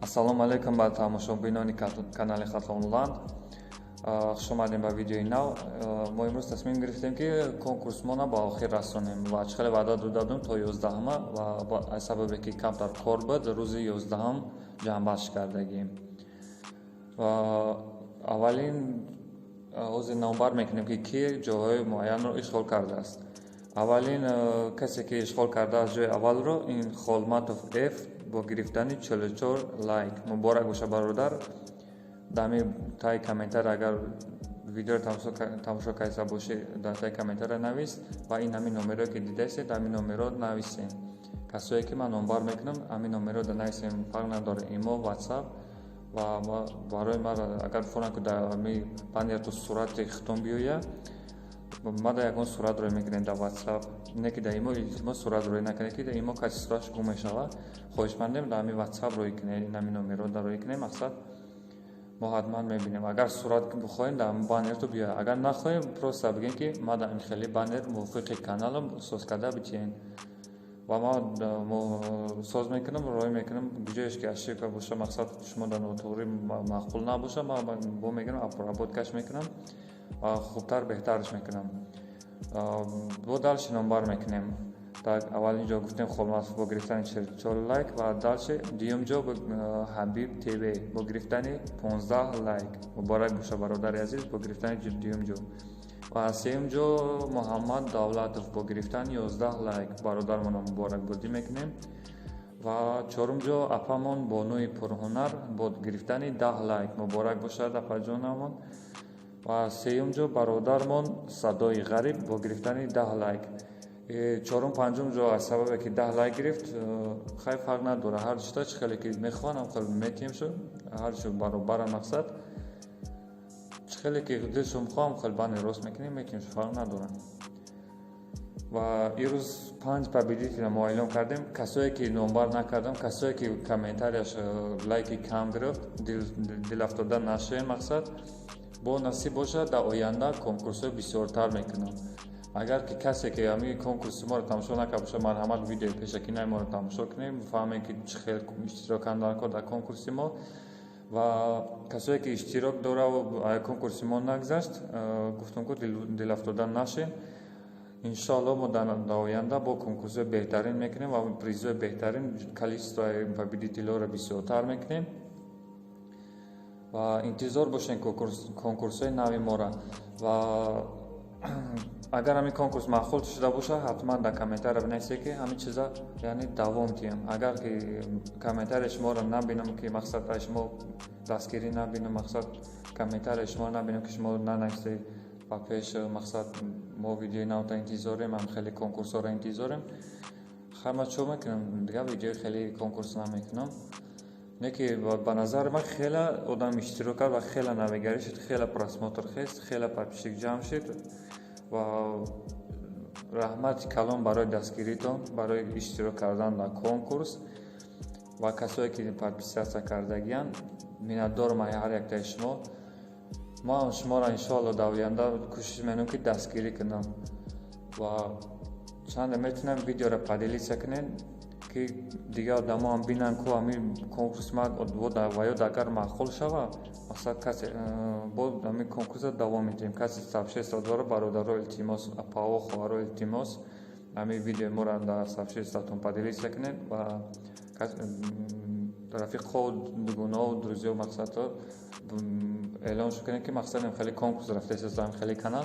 Ассалому алайкум ба тамошобинони канали Хатлонланд. Хуш омадем ба видеои нав. Мо имрӯз тасмим гирифтем, ки конкурсмона ба охир расонем ва чӣ хеле ваъда дода будем, то 11-ма ва аз сабабе ки камтар кор буд, рӯзи 11-ам ҷамъбахш кардагим. Ва аввалин ҳозир номбар мекунем, ки ки ҷойҳои муайянро ишғол кардааст. Аввалин касе, ки ишғол кардааст ҷои аввалро, ин Холматов Ф бо гирифтани 44 лайк. Муборак боша, бародар. Дами таи комментария, агар видеоро тамошо карда бошӣ, дар таи комментария навис ва ин ҳамин номеро, ки дидаистед, ҳамин номеро нависем. Касое, ки ман номбар мекунам, ҳамин номеро нависем, фарқ надорад, имо, ватсап. Ва барои ман агар форам, ки дар ҳами баннерту сурати хитон биёяд, мада ягон сурат рӯй мекунем дар ватсап, не ки дар имо. Илтимос, сурат рӯй накунед, ки дар имо каси сураташ гум мешавад. Хоҳишмандем, дар ҳамин ватсап рӯй кунед, ин ҳамин номеро дар рӯй кунем. Мақсад, мо ҳатман мебинем. Агар сурат бихоҳем, дар баннерту биёяд, агар нахоҳем, просто бигем, ки ма дар ин хеле баннер мувофиқи каналам соз карда битиҳем ва ма соз мекунам, рӯй мекунам. Ҷоеш ки ошибка боша, мақсад, шумо дар нотуғрӣ маъқул набоша, ма бо мегирам, обработкаш мекунам ва хубтар, беҳтараш мекунам. Бо дальше номбар мекунем. Так, аввалин ҷо гуфтем, Холматов бо гирифтани 44 лайк ва дальше дуюм ҷо Ҳабиб ТВ бо гирифтани 15 лайк. Муборак боша, бародари азиз, бо гирифтани дуюм ҷо. Ва сеюм ҷо Муҳаммад Давлатов бо гирифтани 11 лайк. Бародармонро муборакбодӣ мекунем. Ва чорум ҷо апамон Бонуи Пурҳунар бо гирифтани 10 лайк. Муборак бошад, апаҷонамон. Ва сеюм ҷо бародармон Садои Ғариб бо гирифтани 10 лайк. Чорум, панҷум ҷо аз сабабе ки 10 лайк гирифт, хай, фарқ надорад, ҳар чита чӣ хеле ки мехоҳанд, ҳам хеле метиҳем шу, ҳарчу баробара. Мақсад, чӣ хеле ки дилшон бихоҳам, хеле баннер рост мекунем, метиҳем шу, фарқ надорад. Ва ирӯз панҷ победителя мо эълон кардем. Касое, ки номбар накардам, касое, ки комментарияш лайки кам гирифт, дилафтода нашавем. Мақсад, бо насиб бошад, дар оянда конкурсҳои бисёртар мекунам. Агар ки касе, ки ҳамин конкурси моро тамошо накарда бошад, марҳамат, видеои пешакинаи моро тамошо кунем, фаҳмем, ки чӣ хел иштирок кардан дар конкурси мо. Ва касое, ки иштирок дораву конкурси мо нагзашт, гуфтам ку, дилафтода нашем. Иншоалло, мо дар оянда бо конкурсҳои беҳтарин мекунем ва призҳои беҳтарин, количествои победителҳоро бисёртар мекунем ва интизор бошем конкурсҳои нави мора. Ва агар ҳамин конкурс маъқул шуда бошад, ҳатман дар комментария бинависед, ки ҳамин чиза, яъне, давом диҳем. Агар ки комментарияи шуморо набинам, ки мақсад, аз шумо дастгирӣ набинам, мақсад, комментарияи шуморо набинам, ки шумо нанависед ба пеш, мақсад, мо видеои навта интизорем, ҳам хеле конкурсҳоро интизорем. Хай, ман чо мекунам, дигар видеои хеле конкурс намекунам. Не ки ба назари ман хеле одам иштирок кард ва хеле навигарӣ шуд, хеле просмотр хест, хеле подписчик ҷамъ шуд. Ва раҳмати калон барои дастгиритон, барои иштирок кардан дар конкурс ва касое, ки подписаться кардагиянд. Миннатдорам ай ҳар яктаи шумо. Ман шуморо, иншоалло, дар оянда кӯшиш менам, ки дастгирӣ кунам ва чанде метавонам, видеоро поделиться кунед, ки дигар одамоам бинанд, ку ҳамин конкурс ва ё агар маъқул шава, мақсад, касе бо ҳамин конкурсро давом медиҳем. Касе сообщество дора, бародаро, илтимос, апао, хоҳаро, илтимос, ҳамин видеои моро дар сообществотон поделиться кунед ва рафиқҳо, дугонао, друзьё, мақсадҳо эълон кунед, ки мақсадем хеле конкурс рафтааст, хеле канал.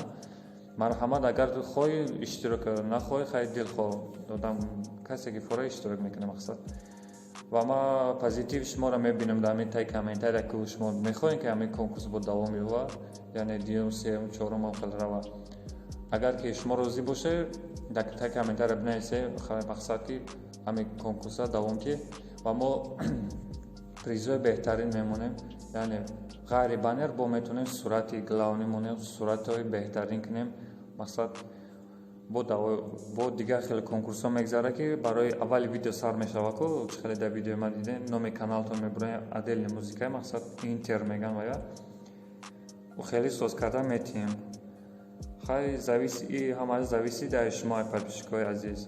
Марҳамат, агар хоҳӣ, иштирок, нахоҳӣ, хай, дилхоҳ одам, касе ки фора иштирок мекунад. Мақсад, ва ма позитив шуморо мебинам дар ҳамин таи комментария, ки шумо мехоҳем, ки ҳамин конкурс бо давом ёбад, яъне дуюм, сеюм, чорум ҳам хеле равад. Агар ки шумо розӣ бошед, дар таи комментария бинависед, мақсад, ки ҳамин конкурсҳо давом ки ва мо призҳои беҳтарин мемонем, яъне ғайри баннер бо метавонем сурати главный монем, суратҳои беҳтарин кунем. Мақсад, бо дигар хеле конкурсҳо мегзарад, ки барои аввали видео сар мешава, ку чӣ хеле дар видеои ман дидем, номи каналтон мебуроем, отдельный музыка, мақсад, интер меган ва я хеле соз карда метиҳем. Хай, зависи ҳама зависит аз шумо, подписчикҳои азиз.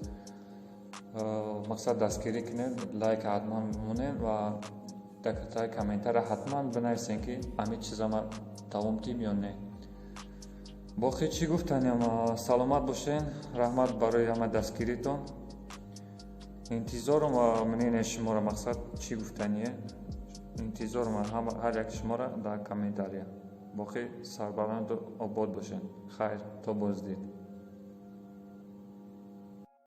Мақсад, дастгирӣ кунед, лайк ҳатман монед ва Дар таи комментария ҳатман бинависем, ки ҳамин чиза ма давом дим ё не. Боқӣ чӣ гуфтанем? Саломат бошен, раҳмат барои ҳама дастгиритон. Интизорум мнение шуморо, мақсад чӣ гуфтание, интизорум ҳар як шуморо дар комментария. Боқӣ сарбаланду обод бошен. Хайр, то боздид.